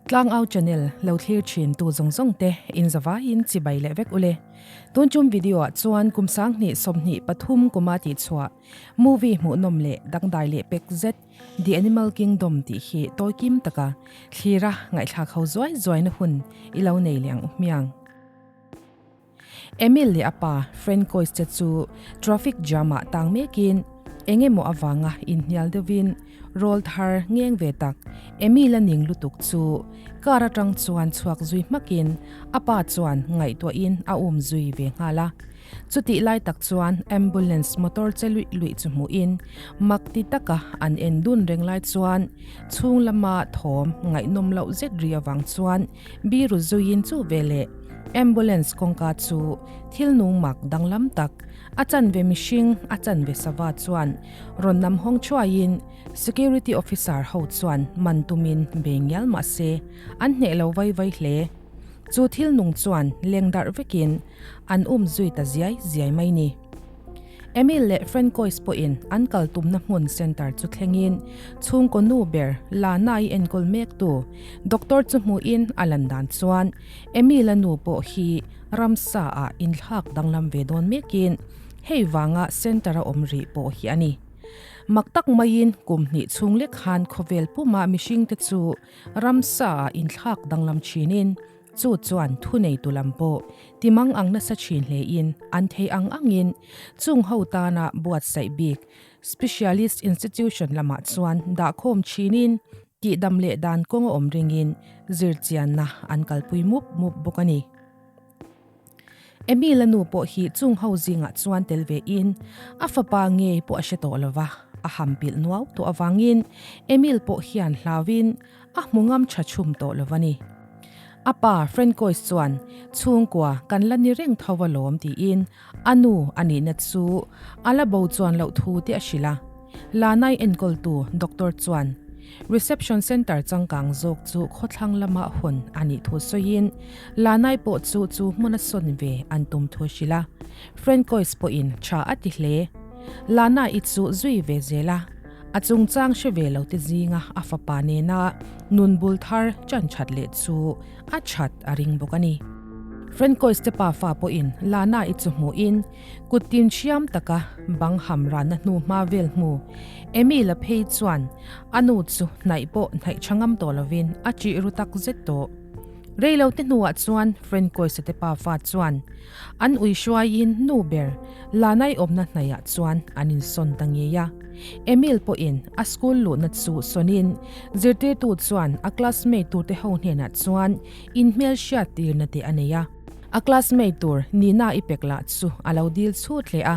Tlangau channel lo thlir thin tu zawng zawng te in zavaiin chibai leh vek ule. Tun chum video ah chuan kum 20 23 kuma tih chhuah movie hmuhnawm leh dangdai leh pek zet The Animal Kingdom tih hi tawi kim taka thlira ngaihthlak ho zuai zuaina hun i lo nei leh ang u hmiang. Emil leh a pa Francois te chu traffic jam ah tang mekin eng emaw avanga inhnial deuhin rawl thar ngeng ve tak Emil a ning lutuk chu car atang chuan chhuak zui hmakin a pa chuan ngaihtuahin a um zui ve nghal a. Chutih lai tak chuan ambulance motor che luih luih chu hmuhin mak ti taka an en dun reng lai chuan chhung lama thawm ngaihnawm loh zet ri avang chuan biru zuiin chu veleh ambulance kawngka chu thil nung mak danglam tak a chanve mihring a chanve sava chuan rawn nam hawng thuaiin security officer ho chuan man tumin be ngial mahse an hneh lo vai vai hle. Chu thil nung chuan leng darh vekin an um zui ta ziai ziai mai ni. Emil leh Francois pawhin an kal tumna hmun centre chu thlengin chhungkaw nu ber Lana-i enkawl mektu doctor chu hmuhin a lan dan chuan Emil-a nu pawh hi ramsa ah inthlak danglam ve dawn mekin hei vanga centre a awm rih pawh hi a ni. Mak tak maiin kum hnih chhung lek khan khawvel puma mihringte chu Ramsa ah inthlak danglam thinin chu chuan thuneitu lam pawh timang ang nasa thin hlein an thei ang angin chung ho tana buatsaih bik specialist institution lamah chuan dahkhawm thinin tihdam leh dan kawng a awm ringin zirchianna an kalpui mup mup bawk a ni. Emil-a nu pawh hi chung ho zingah chuan tel ve in a fapa ngei pawh a hre tawh lo va, a ham pilh nuau tawh avangin Emil pawh hian hlauin a hmu ngam tha chhum tawh lo va ni. A pa Francois chuan chhungkua kan la ni reng tho alawm tiin a nu a nihna chu a la bo chuan loh thu te a hrilh a. Lanai enkawltu doctor chuan Reception Centre changkang zawk chu khawthlang lama hawn a nih thu sawiin Lanai pawh chu chu hmun a sawn ve an tum thu a hrilh a. Francois pawhin tha a ti hle. Lana-i chu zui ve zel a, a chungchang hre ve lo te zinga a fapa nena nun bul thar chan that leh chu a that a ring bawk a ni. Francois te pafa pawhin Lana-i chu hmuhin Kut tin hriam taka bang ham ranna hnu hma vel hmu Emil a phei chuan a nu chu hnaih pawh hnaih tha ngam tawh lovin a chih ru tak zet tawh. Reilo te hnuah chuan Francois-a te pafa chuan an ui hruaiin nu ber Lanai awmna hnaihah chuan an insawn ta ngei a. Emil pawhin a school luhna chu sawnin zirtirtu chuan a classmate turte ho hnenah chuan inhmelhriat tirna te a nei a. A classmate tur Nina i pek lah chu a lo dil chhut hle a,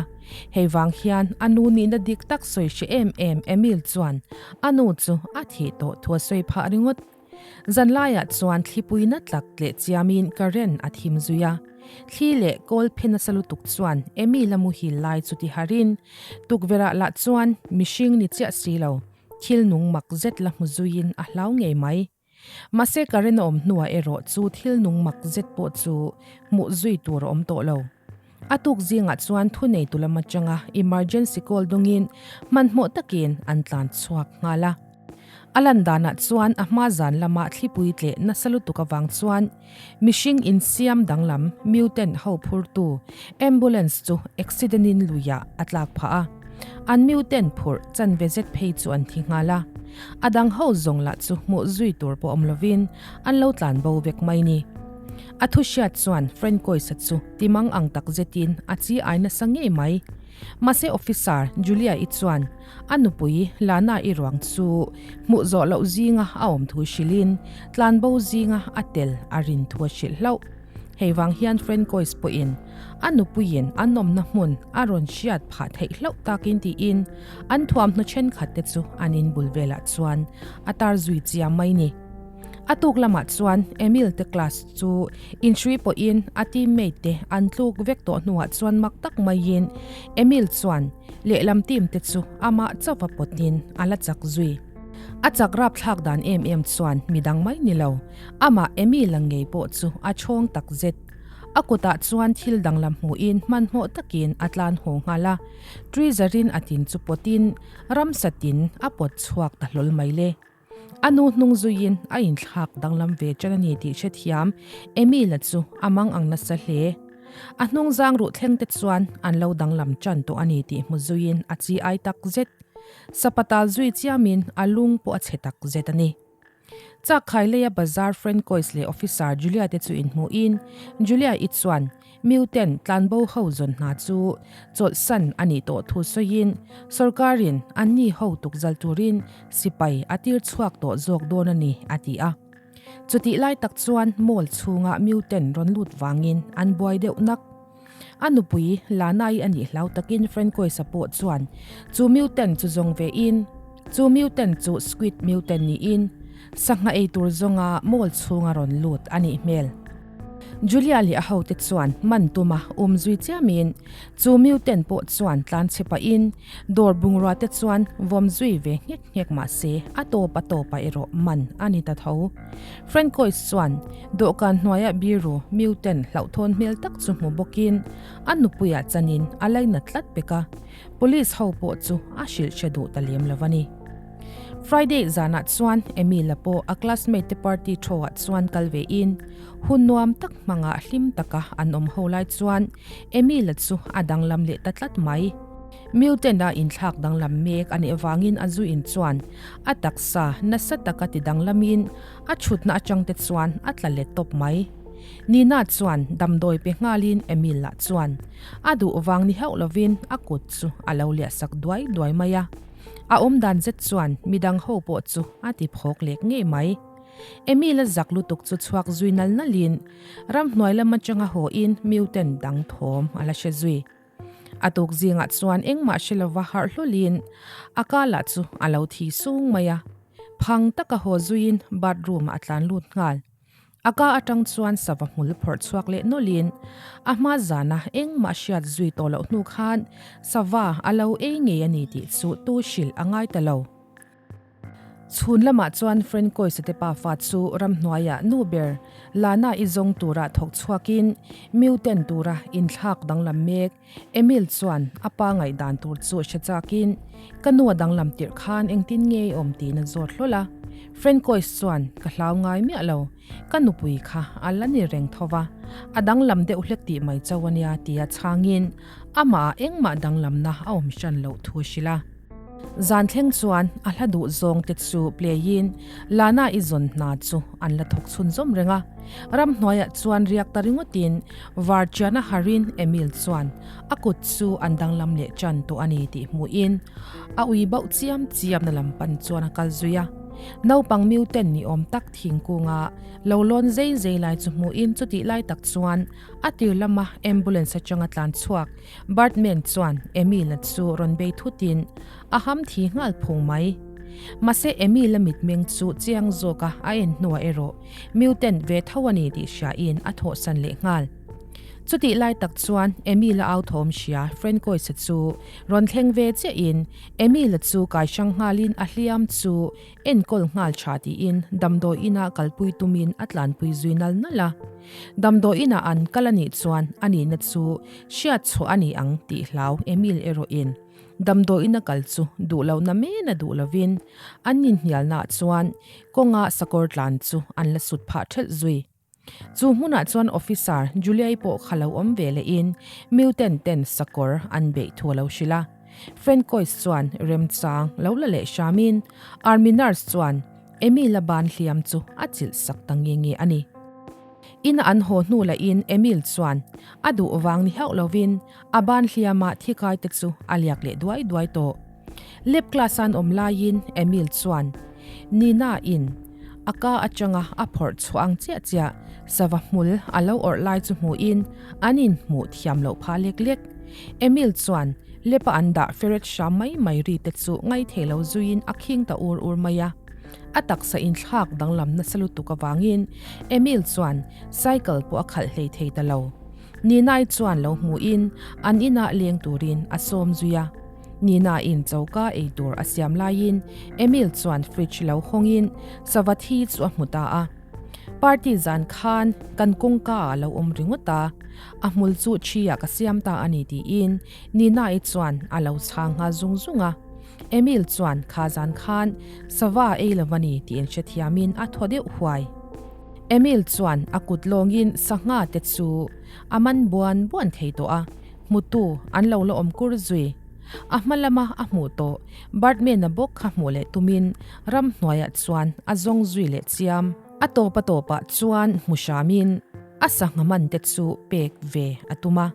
hei vang hian a nu nihna dik tak sawi hre em em Emil chuan a nu chu a thih tawh thu a sawi phah ringawt. Zan laiah chuan thlipui na tlak tleh chiamin current a thim zui a, thli leh kawl phe nasa lutuk chuan Emil a muhil lai chu ti harin tukverh ah lah chuan mihring ni chiah si lo thil nung mak zet la hmu zuiin a hlau ngei mai. Mahse Karen a awm hnuah erawh chu thil nung mak zet pawh chu hmuh zui tur a awm tawh lo. A tuk zingah chuan thuneitu lam atanga emergency call dawngin hmanhmawh takin an tlan chhuak nghal a. A lan danah chuan a hma zan lama thlipui tleh nasa lutuk avang chuan mihring insiam danglam mutant ho phurtu ambulance chu accident in luiah a tlak phah a. An mutant phurh chanve zet phei chu an thi nghal a, a dang ho zawng lah chu hmuh zui tur pawh awm lovin an lo tlan bo vek mai ni. A thu hriat chuan Francois-a chu timang ang tak zetin a chi ai nasa ngei mai. Mahse Officer Julia-i chuan a nupui Lana-i ruang chu hmuh zawh loh zinga a awm thu hrilhin tlan bo zinga a tel a rin thu a hrilh hlauh. Hei vang hian Francois pawhin a nupuiin an awmna hmun a rawn hriat phah theih hlauh takin tiin an thuamhnaw thenkhat te chu an inbul velah chuan a tar zui chiam mai ni. A tuk lamah chuan Emil te class chu inhrui pawhin a teammate te an tluk vek tawh hnuah chuan mak tak maiin Emil chuan lehlam team te chu amah chauh a pawtin a la chak zui. A chak rapthlak dan em em chuan midang mai ni lo, amah Emil ang ngei pawh chu a chhawng tak zet. A kutah chuan thil danglam hmuhin hmanhmawh takin a tlan haw nghal a, Treasure-in a tin chu pawtin ramsa tin a pawt chhuak ta hlawl mai le. A nu hnung zuiin a inthlak danglam ve ṭan a ni tih hrethiam Emil-a chu a mang ang nasa hle. A hnungzang ruh thleng te chuan an lo danglam ṭan tawh a ni tih hmu zuiin a chi ai tak zet. Sapatal zui chiamin a lung pawh a chhe tak zet a ni. Chakkhai leia Bazar Francois leh Officer Julia te chu inhmuhin Julia-i chuan Mutant tlanbo ho zawn hna chu chawlhsan a nih tawh thu sawiin sorkarin anni ho tukzal turin sipai a tir chhuak tawh zawk dawn a ni a ti a. Chutih lai tak chuan mall chhunga mutant rawn lut vangin an buai deuh nak. A nupui Lana-i a nih hlau takin Francois-a pawh chuan chu mutant chu zawng ve in, chu mutant chu squid mutant niin sangha ei tur zawnga mall chhunga rawn lut a nih hmel. Julia leh a hote chuan man tuma um zui chiamin chu mutant pawh chuan tlan chhe pahin dawr bungrua te chuan vawm zui ve nghek nghek mah se a tawp a tawpah erawh man a ni ta tho. Francois chuan dawhkan hnuaia biru mutant hlauhthawn hmel tak chu hmu bawkin a nupuiah chanin a lainat tlat pek a, police ho pawh chu a hrilh hre duh ta lem lo a ni. Friday zanah chuan Emil-a pawh a classmate te party thawhah chuan kal ve in hun nuam tak hmangah hlim taka an awm ho lai chuan Emil-a chu a danglam leh ta tlat mai. Mutant-a inthlak danglam mek a nih avangin a zu in chuan a taksa nasa taka ti danglamin a chhutna atang te chuan a tla let tawp mai. Nina chuan damdawi pe nghalin Emil-a chuan a duh vang ni hauh lovin a kut chu a lo liahsak duai duai mai a. A awmdan zet chuan midang ho pawh chu a ti phawk lek ngei mai. Emil-a zak lutuk chu chhuak zui nal nalin ramhnuai lam atanga haw in mutant dang thawm a la hre zui. A tuk zingah chuan engmah hre lova harh hlawlin a ka lah chu a lo thi sung mai a. Phang taka haw zuiin bathroom ah a tlan lut nghal. A ka atang chuan sava hmul phawrh chhuak leh nawlhin a hma zana engmah hriat zui tawh loh hnu khan sava a lo ei ngei a ni tih chu tu hrilh a ngai ta lo. Chhun lamah chuan Francois-a te pafa chu ramhnuaiah nu ber Lana i zawng tura thawk chhuakin mutant tura inthlak danglam mek Emil chuan a pa ngaihdan tur chu hre chakin, Ka nu a danglam tirh khan engtin nge i awm tiin a zawt hlawl a. Francois chuan, Ka hlau ngai miah lo, ka nupui kha a la ni reng tho va, a danglam deuh hlek tih mai chauh a nia tia chhangin amah ah engmah danglamna a awm hran loh thu a hrilh a. Zan thleng chuan a hla duh zawng te chu play in Lana i zawn hna chu an la thawk chhun zawm reng a. Ramhnuaiah chuan riak ta ringawt in Varchiana harin Emil chuan a kut chu an danglam leh tan tawh a ni tih hmuh in a ui bauh chiam chiam na lam pan chuan a kal zui a. Naupang mutant ni awm tak thingkunga lo lawn zei zei lai chu hmuh in chutih lai tak chuan a tir lama ambulance atanga tlan chhuak Birdman chuan Emil-a chu rawn bei thutin a ham thi nghal phung mai. Mahse Emil-a mitmeng chu chiang zawka a en hnuah erawh mutant ve tho a ni tih hriain a thawhsan leh nghal. Chutih lai tak chuan Emil-a au thawm hria Francois-a chu rawn thleng ve chiahin Emil-a chu kai hrang nghalin a hliam chu enkawl nghal tha tiin damdawi inah kalpui tumin a tlanpui zui nal nal a. Damdawi inah an kal a nih chuan a nihna chu hriat chhuah a ni ang tih hlau Emil erawhin damdawi ina kal chu duh lohna men a duh lovin an inhnialnaah chuan kawnga sakawr tlan chu an la sut phah thelh zui. Chu hmunah chuan Officer Julia-i pawh kha lo awm ve lehin mutant ten sakawr an beih thu a lo hrilh a. Francois chuan remchang lo la leh hramin Army nurse chuan Emil-a ban hliam chu a chilh sak ta nge nge a ni. Ina an haw hnu lahin Emil chuan a duh vang ni hauh lovin a ban hliama thikai te chu a liak leh duai duai tawh. Lab class an awm laiin Emil chuan Nina-in a ka atanga a phawrh chhuah ang chiah chiah sava hmul a lo awrh lai chu hmuhin an inhmuh thiam loh phah lek lek. Emil chuan lab-a an dah ferret hram mai mai ri te chu ngaithei lo zuiin a khing ta ur ur mai a. A taksa inthlak danglam nasa lutuk avangin Emil chuan cycle pawh a khalh hlei thei ta lo. Nina-i chuan lo hmuhin an inah leng turin a sawm zui a. Nina-in choka ei tur a siam laiin Emil chuan fridge lo hawngin sava thi chu a hmu ta a. Party zan khan kan kawngka ah lo awm ringawt a, a hmul chu thi ah ka siam ta a ni tiin Nina-i chuan a lo chhang nghal zung zung a. Emil chuan kha zan khan sava ei lo va ni tih inhrethiamin a thaw deuh huai. Emil chuan a kut lawngin sangha te chu a man buan buan thei tawh a, hmutu an lo la awm kur zui. A hma lama a hmuh tawh Birdman-a bawk kha hmuh leh tumin ramhnuaiah chuan a zawng zui leh chiam. A tawp a tawpah chuan hmu hramin a sangha man te chu pek ve a tum a.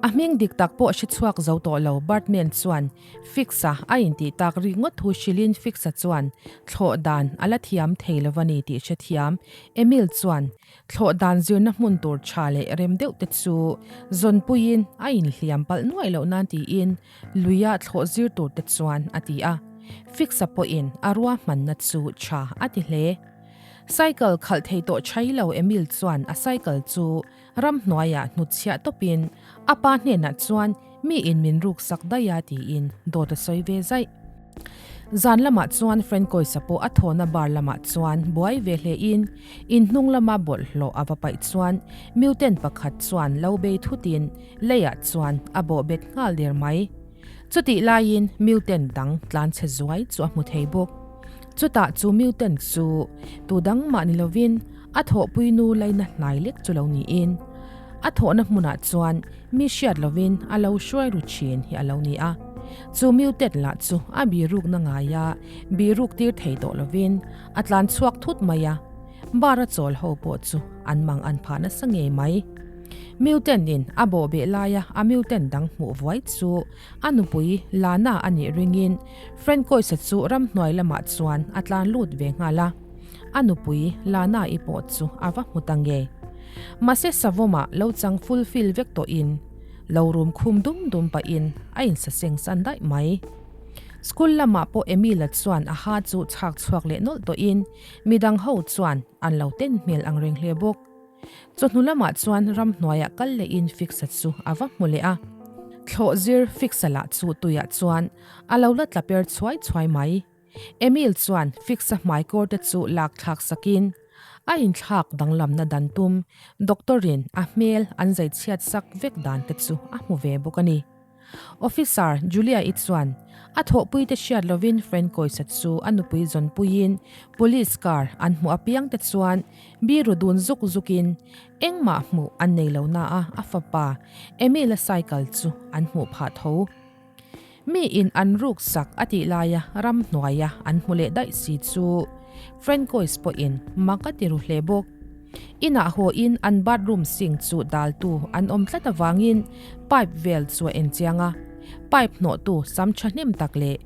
A hming dik tak pawh hre chhuak zo tawh lo Birdman chuan Fix-a a intih tak ringawt thu hrilhin Fix-a chuan thlawh dan a la thiam thei lo a ni tih hrethiam Emil chuan thlawh dan zirna hmun tur tha leh rem deuh te chu zawnpuiin a inhliam palh nuaih loh nan tiin luia thlawh zir tur te chuan a ti a. Fix-a pawhin a ruahmanna chu tha a ti hle. Cycle khalh thei tawh chai lo Emil chuan a cycle chu Ramhnuaiah hnutchhiah tawpin a pa hnenah chuan mi in min ruk sak daih a tiin dawt a sawi ve zaih. Zan lamah chuan Francois-a pawh a thawhna bar lamah chuan buai ve hlein in hnung lama bawlhhlawh a va paih chuan mutant pakhat chuan lo bei thutin leiah chuan a bawhbet nghal der mai. Chutih laiin mutant dang tlanchhe zuai chu a hmu thei bawk. Chutah chu mutant chu tu dang mah ni lovin a thawhpui nu laina hnai lek chu lo niin a thawhna hmunah chuan mi hriat lovin a lo hruai ru thin hi a lo ni a. Chu mutant lah chu a birukna ngaia biruk tir thei tawh lovin a tlan chhuak thut mai a, bar a chawl ho pawh chu an mang an phah nasa ngei mai. Mutant in a bawhbeh laia a mutant dang hmuh vuai chu a nupui Lana a nih ringin Francois-a chu ramhnuai lamah chuan a tlan lut ve nghal a. A nupui Lana-i pawh chu a va hmu ta ngei. Mahse Savawmah lo chang fulfill vek tawhin lo rum khum dum dum pahin a insaseng san daih mai. School lamah pawh Emil-a chuan a ha chu chhak chhuak leh nawlh tawhin midang ho chuan an lo ten hmel ang reng hle bawk. Chawhnu lamah chuan ramhnuaiah kal lehin Fixa chu a va hmu leh a. Thlawh zir Fixa lah chu tuiah chuan a lo la tla per chhuai chhuai mai. Emil chuan Fixa hmaikawr te chu lak thlak sakin a inthlak danglamna dan tum doctor-in a hmel an zai chhiat sak vek dan te chu a hmu ve bawk a ni. Officer Julia-i chuan a thawhpuite hriat lovin Francois-a chu a nupui zawnpuiin police car an hmuh apiang te chuan biru dun zuk zukin engmah hmuh an nei lo na a, a fapa Emil-a cycle chu an hmuh phah tho. Mi in an ruk sak a tih laia ramhnuaia an hmu leh daih si chu Francois pawhin mak a ti ru hle bawk. Inah hawiin an bathroom sink chu daltu an awm tlat avangin pipe vel chu a en chiang a, pipe hnawhtu sam thahnem tak leh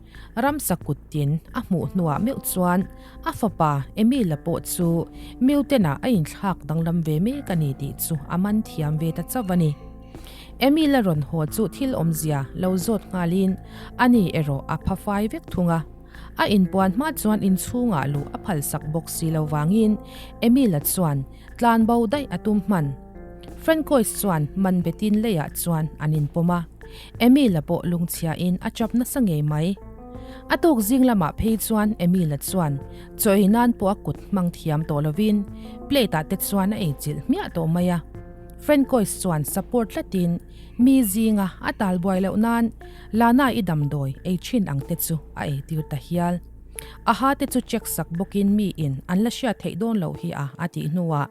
ramsa kut tin a hmuh hnuah meuh chuan a fapa Emil-a pawh chu Muten-ah a inthlak danglam ve mek a ni tih chu a man thiam ve ta chauh a ni. Emil-a rawn haw chu thil awmzia lo zawt nghalin ani erawh a pha fai vek thung a. A inpuan hma chuan inchhungah luh a phalsak bawk si lo vangin Emil-a chuan tlan bo daih a tum hman. Francois chuan man betin leiah chuan an inpawm a, Emil-a pawh lungchhiain a chap nasa ngei mai. A tuk zing lamah phei chuan Emil-a chuan chaw ei nan pawh a kut hmang thiam tawh lovin plate-ah te chuan a eichilh hmiah tawh mai a. Francois chuan support tlatin mi zinga a talbuai loh nan Lana i damdawi ei thin ang te chu a eitir ta hial. A ha te chu check sak bawkin mi in an la hriat theih dawn loh hi a a tih hnuah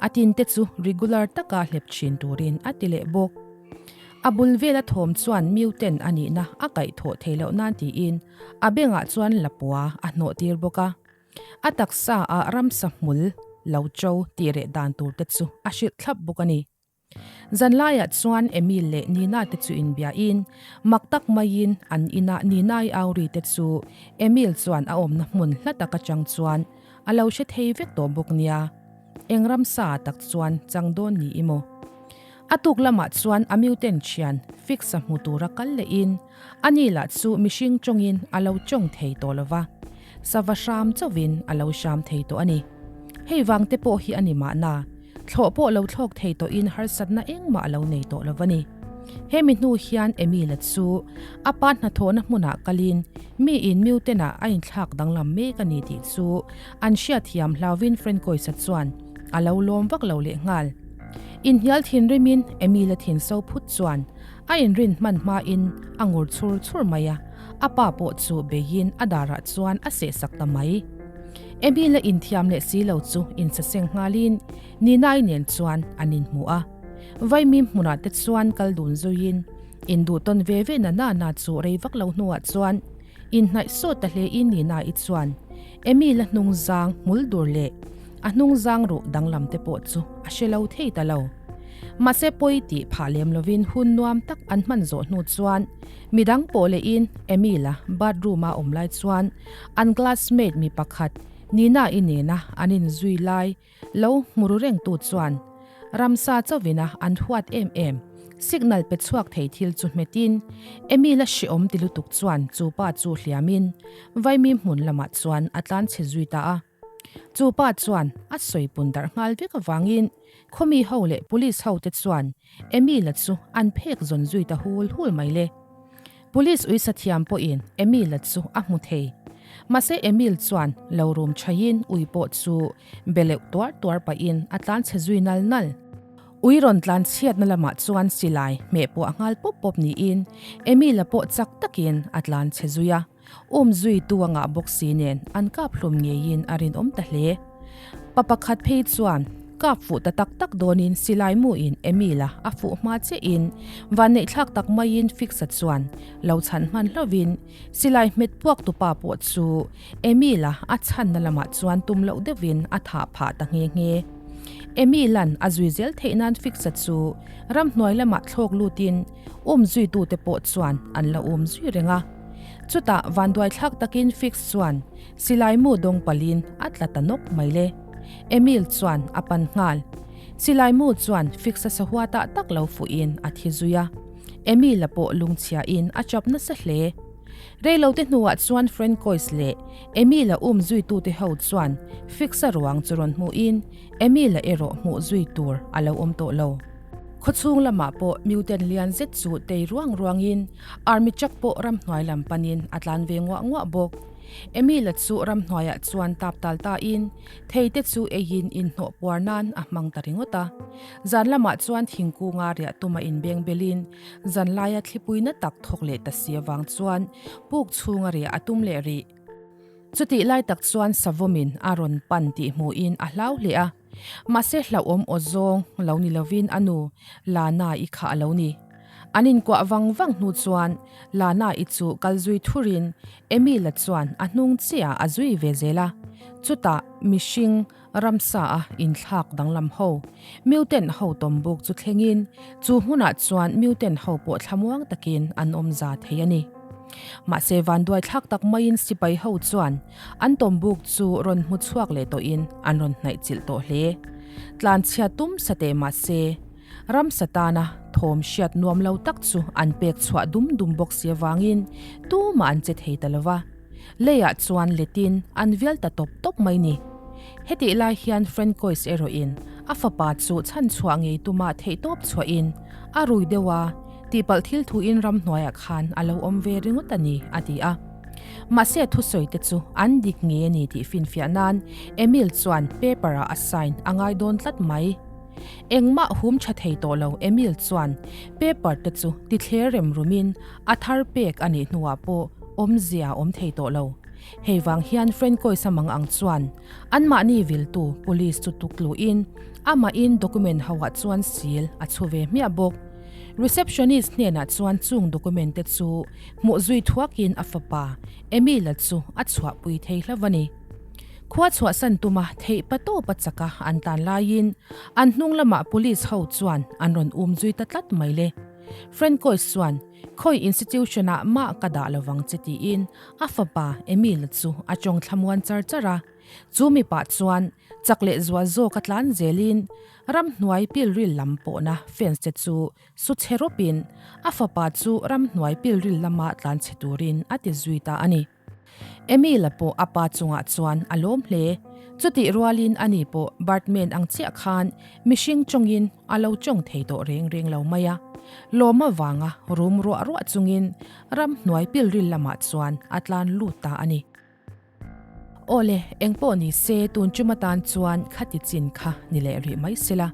a tin te chu regular taka hlep thin turin a ti leh bawk. A bul vela thawm chuan mutant a nihna a kaihthawh theih loh nan tiin a bengah chuan lapua a hnawh tir bawk a. A taksa ah ramsa hmul lo cho tih reh dan tur te chu a hrilh thlap bawk a ni. Zanlaiah chuan Emil leh Nina te chu inbiain, mak tak maiin an inah Nina-i auri te chu Emil chuan a awmna hmun hla tak atang chuan a lo hre thei vek tawh bawk nia. Eng ramsa tak chuan chang dawn ni i maw? A tuk lamah chuan a mutant thian Fix-a hmu tura kal lehin ani lah chu mihring tawngin a lo tawng thei tawh lo va, sava hram chauhin a lo hram thei tawh a ni. Hei vang te pawh hi a ni mahna, thlawh pawh lo thlawk thei tawhin harsatna engmah a lo nei tawh lo va ni. Hemi hnu hian Emil-a chu a pa hnathawhna hmunah kalin mi in mutant-ah a inthlak danglam mek a ni tih chu an hriatthiam hlauvin Francois-a chuan a lo lawm vak lo lehnghal. Inhnial thinrimin Emil-a thin so phut chuan a inrin hman hmain a ngur chhur chhur mai a. A pa pawh chu beiin a darah chuan a sehsak ta mai. Emil a inthiam leh si lo chu insaseng nghalin Nina-i nen chuan an inhmu a. Vaimim hmunah te chuan kal dun zuiin induh tawn ve ve na na na chu rei vak lo hnuah chuan inhnaih sawt ta hlein Nina-i chuan Emil a hnungzang hmul dur leh a hnungzang ruh danglam te pawh chu a hre lo thei ta lo. Mahse pawi tih phah lem lovin hun nuam tak an hman zawh hnu chuan midang pawh lehin Emil-a bathroom-a awm lai chuan an classmate mi pakhat Nina-i nena an inzui lai lo hmu ru rengtu chuan ramsa chauhvina an huat em em signal pe chhuak thei thil chu hmetin Emil-a hreawm ti lutuk chuan chu pa chu hliamin Vaimi hmun lamah chuan a tlanchhe zui ta a. Chu pa chuan a sawi pun darh nghal vek avangin khawmi ho leh police ho te chuan Emil-a chu an phek zawn zui ta hul hul mai le. Police uisa thiam pawhin Emil-a chu a hmu thei. Mahse Emil chuan lo rum thaiin ui pawh chu beleuh tuar tuar pahin a tlan chhe zui nal nal. Ui rawn tlan chhiatna lamah chuan silai hmeh pawh a nghal pawp pawp niin Emil-a pawh chak takin a tlan chhe zui a. Um zui tu a ngah bawk si nen an kap hlum ngeiin a rinawm ta hle. Pa pakhat phei chuan kap fuh ta tak tak dawnin silai muin Emil-a a fuh hma chiahin vanneihthlak tak maiin Fix-a chuan lo chhan hman hlovin silai hmet puak tupa pawh chu Emil-a a chhanna lamah chuan tum loh deuhin a thah phah ta nghe nghe. Emil-a'n a zui zel theih nan Fix-a chu ramhnuai lamah thlawk lutin um zuitute pawh chuan an la um zui reng a. Chutah vanduaithlak takin Fix chuan silai mu dawng palin a tla ta nawk mai le. Emil chuan a pan nghal. Silai mu chuan Fix-a sahuatah tak lo fuhin a thi zui a. Emil-a pawh lungchhiain a chap nasa hle. Reilote hnuah chuan Francois leh Emil-a um zuitute ho chuan Fix-a ruang chu rawn hmuhin Emil-a erawh hmuh zui tur a lo awm tawh lo. Khawchhung lamah pawh mutant lian zet chu tei ruang ruangin Army truck pawh ramhnuai lam panin a tlan ve nguah nguah bawk. Emil-a chu ramhnuaiah chuan tap tal tain thei te chu eiin inhnawh puar nan a hmang ta ringawt a. Zan lamah chuan thingkunga riah tuma inbeng belin zanlaia thlipuina tak thawk leh ta si avang chuan puk chhunga riah a tum leh rih. Chutih lai tak chuan savawmin a rawn pan tih hmuhin a hlau hle a. Mahse hlauhawm aw zawng lo ni lovin a nu Lana-i kha a lo ni. An inkuah vang vang hnu chuan Lana-i chu kal zui thurin Emil-a chuan a hnung chiah a zui ve zel a. Chutah mihring ramsa a inthlak danglam ho mutant ho tawmbuk chu thlengin chu hmunah chuan mutant ho pawh thlamuang takin an awm za thei a ni. Mahse vanduai thlak tak maiin sipai ho chuan An tawmbuk chu rawn hmu chhuak leh tawhin an rawn hnaih chilh tawh hle. Tlanchhia tum sa teh mah se, ramsa tana thawm hriat nuam lo tak chu an pek chhuah dum dum bawk si avangin tumah an che thei ta lo va. Leiah chuan letin an vial ta tawp tawp mai ni. Hetih lai hian Francois erawhin a fapa chu chhanchhuah ngei tuma theihtawp chhuahin a rui deuh a, tihpalh thil thuin ramhnuaiah khan a lo awm ve ringawt a ni, a ti a. Mahse a thusawi te chu an dik ngei a ni tih finfiah nan Emil chuan paper ah a sign a ngai dawn tlat mai. Engmah hum tha thei tawh lo Emil chuan paper te chu ti thler rem rumin a thar pek a nih hnuah pawh awmzia a awm thei tawh lo. Hei vang hian Francois a mang ang chuan anmahni viltu police chu tuk tluhin amahin document ho ah chuan seal a chhu ve hmiah bawk. Receptionist hnenah chuan chung document te chu hmuh zui thuakin a fapa Emil-a chu a chhuahpui thei hlauh a ni. Khua chhuahsan tuma theih pa tawpa chaka an tan laiin an hnung lamah police ho chuan an rawn um zui ta tlat mai le. Francois chuan khawi institution-ah mah ka dah lovang che tiin a fapa Emil-a chu a tawng thlamuan char char a. Chu mipa chuan chak leh zual zawk a tlan zelin ramhnuai pilril lam pawhna fence te chu Su chhe rawpin a fapa chu ramhnuai pilril lama tlan chhe turin a ti zui ta a ni. Emil-a pawh a pa chungah chuan a lawm hle. Chutih rualin ani pawh Birdman ang chiah khan mihring tawngin a lo tawng thei tawh reng reng lo mai a. Lawm avanga rum ruah ruah chungin ramhnuai pilril lamah chuan a tlan lut ta a ni. Awle, engpawh ni se tun tum atan chuan khati chin kha ni leh rih mai sela.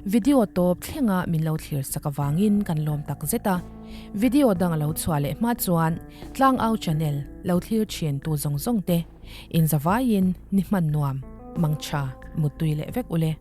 Video tawp thlenga min lo thlir sak avangin kan lawm tak zet a. Video dang a lo chhuah leh hma chuan Tlangau channel lo thlir thin tu zawng zawng te inzavaiin ni hman nuam, mangtha, muttui leh vek ule.